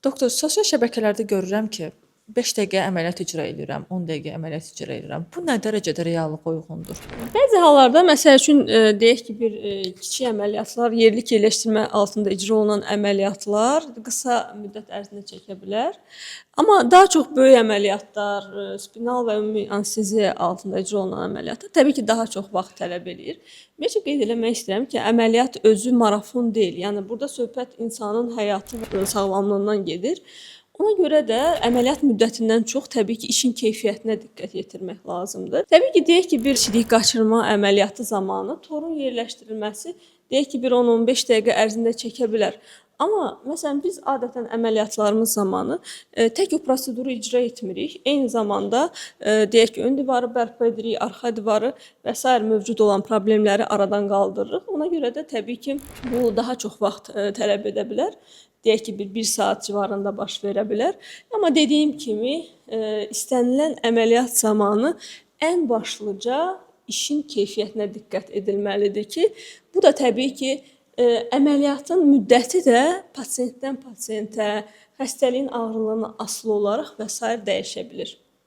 Doktor, sosial şəbəkələrdə görürəm ki, 5 dəqiqə əməliyyat icra eləyirəm, 10 dəqiqə əməliyyat icra eləyirəm. Bu nə dərəcədə reallığa uyğundur? Bəzi hallarda, məsəl üçün, deyək ki, bir kiçik əməliyyatlar, yerlik yerləşdirmə altında icra olunan əməliyyatlar qısa müddət ərzində çəkə bilər. Amma daha çox böyük əməliyyatlar, spinal və ümumi anesteziya altında icra olunan əməliyyatlar təbii ki, daha çox vaxt tələb eləyir. Ümumiyyətcə qeyd eləmək istəyirəm ki, əməliyyat özü marafon deyil. Yəni burada söhbət insanın həyatı və sağlamlığından gedir. Ona görə də əməliyyat müddətindən çox təbii ki, işin keyfiyyətinə diqqət yetirmək lazımdır. Təbii ki, deyək ki, bir sidik qaçırma əməliyyatı zamanı torun yerləşdirilməsi deyək ki, bir 10-15 dəqiqə ərzində çəkə bilər. Amma məsələn biz adətən əməliyyatlarımız zamanı tək o proseduru icra etmirik. Eyni zamanda deyək ki, ön divarı bərpa edirik, arxa divarı və sair mövcud olan problemləri aradan qaldırırıq. Ona görə də təbii ki, bu daha çox vaxt tələb edə bilər. Deyək ki, bir saat civarında baş verə bilər. Amma dediyim kimi, istənilən əməliyyat zamanı ən başlıca işin keyfiyyətinə diqqət edilməlidir ki, bu da təbii ki, əməliyyatın müddəti də pasientdən pasientə, xəstəliyin ağırlığına asılı olaraq və sair dəyişə bilir.